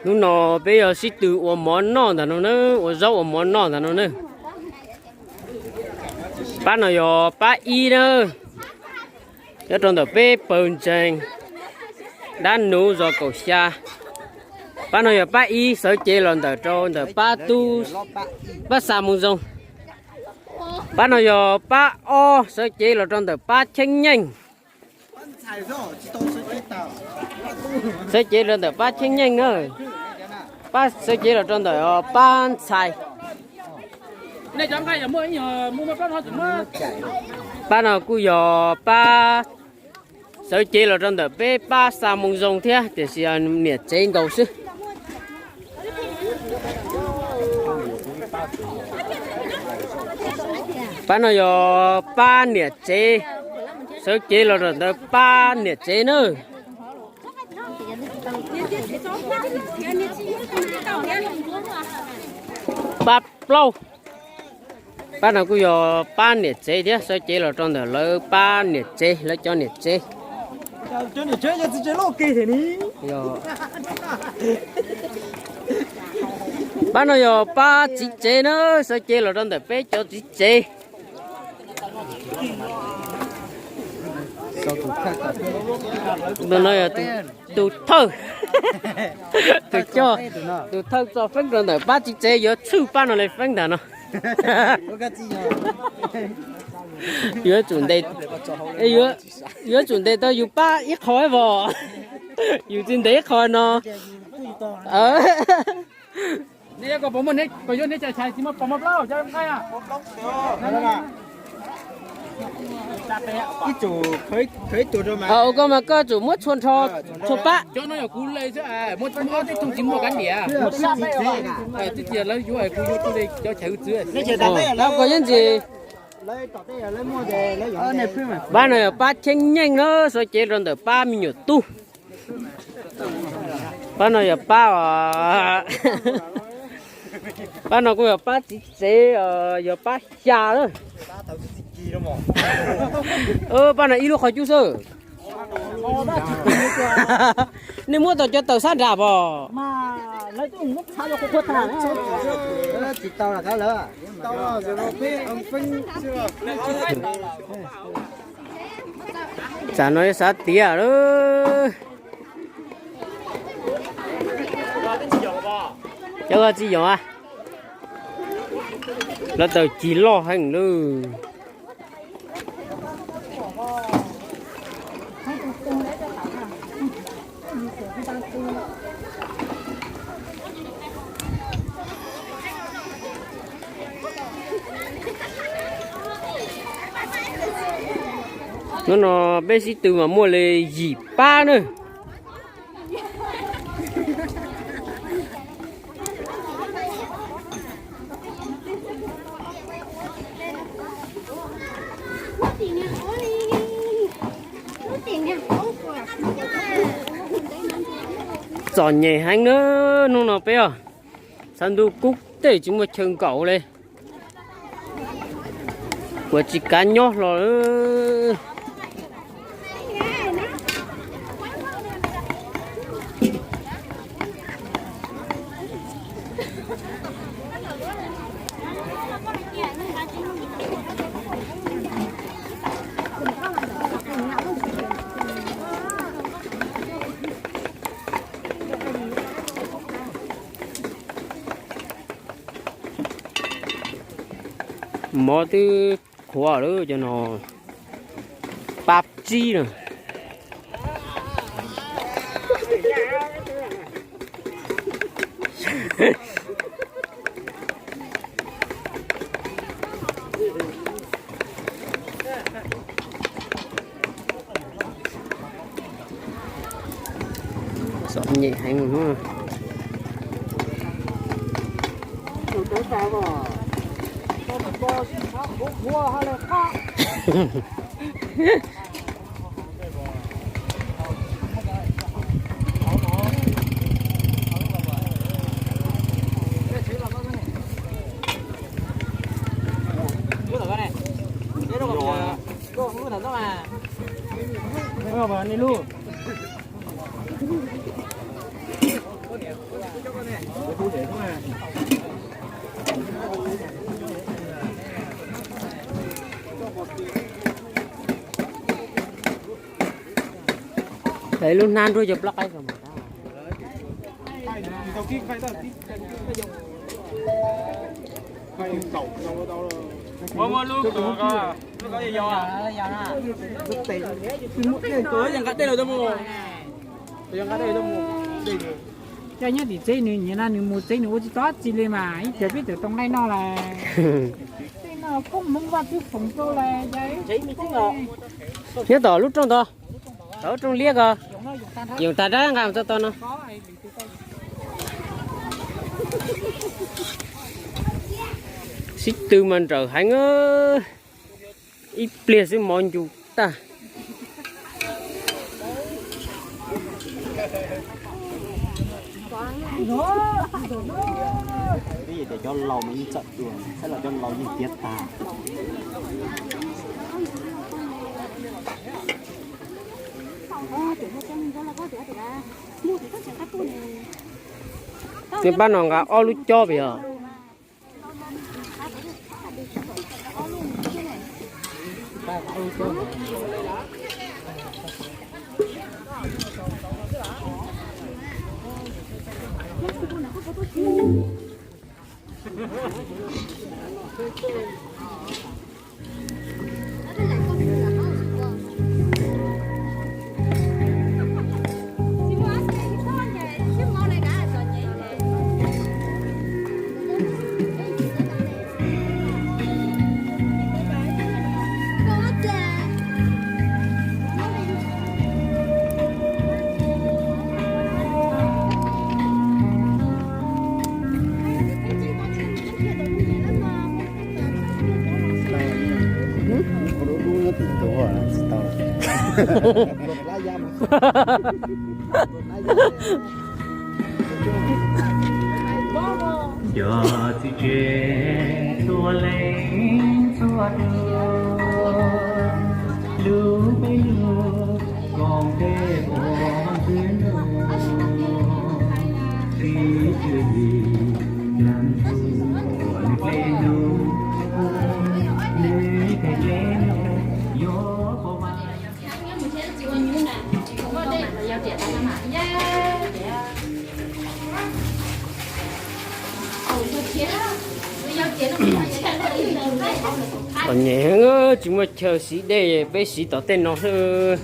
Hnub no peb yog sib tw ua mov noj ntag no na, ua zaub ua mov noj ntag no na. Pab no yog pab ib na, nyob rau ntawm peb pawg ntseeg Dab Nuv zos Kaum Xya. Pab no yog pab ib sawv cev los ntawm rau ntawm pab tub, pab Xa Moo Zoo. Pab no yog pab ob sawv cev los rau ntawm pab Cheeb Nyeej. Sawv cev los ntawm pab Cheeb Nyeej na. Pab sawv cev los rau ntawm pab Ntxhais. Pab no kuj yog pab sawv cev los rau ntawm peb pab Xa Moo Zoo thiab, tiam sis niam tsev nkaus xwb. Pab no yog pab niam tsev, sawv cev los rau ntawm pab niam tsev na. Pab plaub. Pab no kuj yog pab niam tsev thiab, sawv cev los rau ntawm lawv pab niam tsev, lawv cov niam tsev. Pab no yog pab txiv tsev na, sawv cev los rau ntawm peb cov txiv tsev. Tus no yog tus thawj, tus coj, tus thawj tso feeb rau ntawm pab txiv tsev, yuav tshwj pab no li feeb ntag no. Yuav tsum ntes, yuav tsum ntes tau yus pab ib qho vos, yus tsis ntes ib qho no. Ua koj mas koj tsum muab txhua nrho, txhua pab. Koj yeej ntsis. Pab no yog pab Cheeb Nyeej na, sawv cev rau ntawm pab me nyuam tub. Pab no yog pab, pab no kuj yog pab txiv tsev, yog pab xya lawm. Pab no ib lub qhov cub xwb. Nej muab tau cov tawm sab nram pom. Tsam no xav tiav lawm. Cov tsis yoos a, lawv tawm cig loj heev lawm. Hnub no peb sib tw mas muaj li yim pab na. Txom nyem heev na, hnub no peb os, sab ntuj kub tej tsis muaj chaw nkaum li. Kuv tsis kav nyob hlo lawm. Mov twb qhuav lawm cov no, pab tsib na. Txom nyem heev. Lub hnab nruab cov plaub qaib. Cov nyob tim tsev nws nyiam na, nws mus tsev nws ua tsis tau dab tsi li mas ib txhia peb tawm too laij noj lawm. Tej no koob hmoov Vaj Tswv foom rau lawm. Nyob tom lub rooj tod, tom lub rooj liab ko, yoom tag rab nqa txog tod no. Sib tw mas nrawm heev, ib pliag xwb mov ncus tag. Twb yog tias cov laus mas yeej txawj dua, saib los cov laus yeej tiav tag. Nws pab no nqa ob lub cob pem os. Cov txiv tsev tuaj leej txhua tus, lub peb lub koom tes ua ntxwg nyoog, txiv tswv yim dlaab tsi ua nws dlej ntuj, nws tej dlej ntuj yuav puas vas. Txom nyem heev, tsis muaj chaw siv dej, peb siv tom tej no xwb.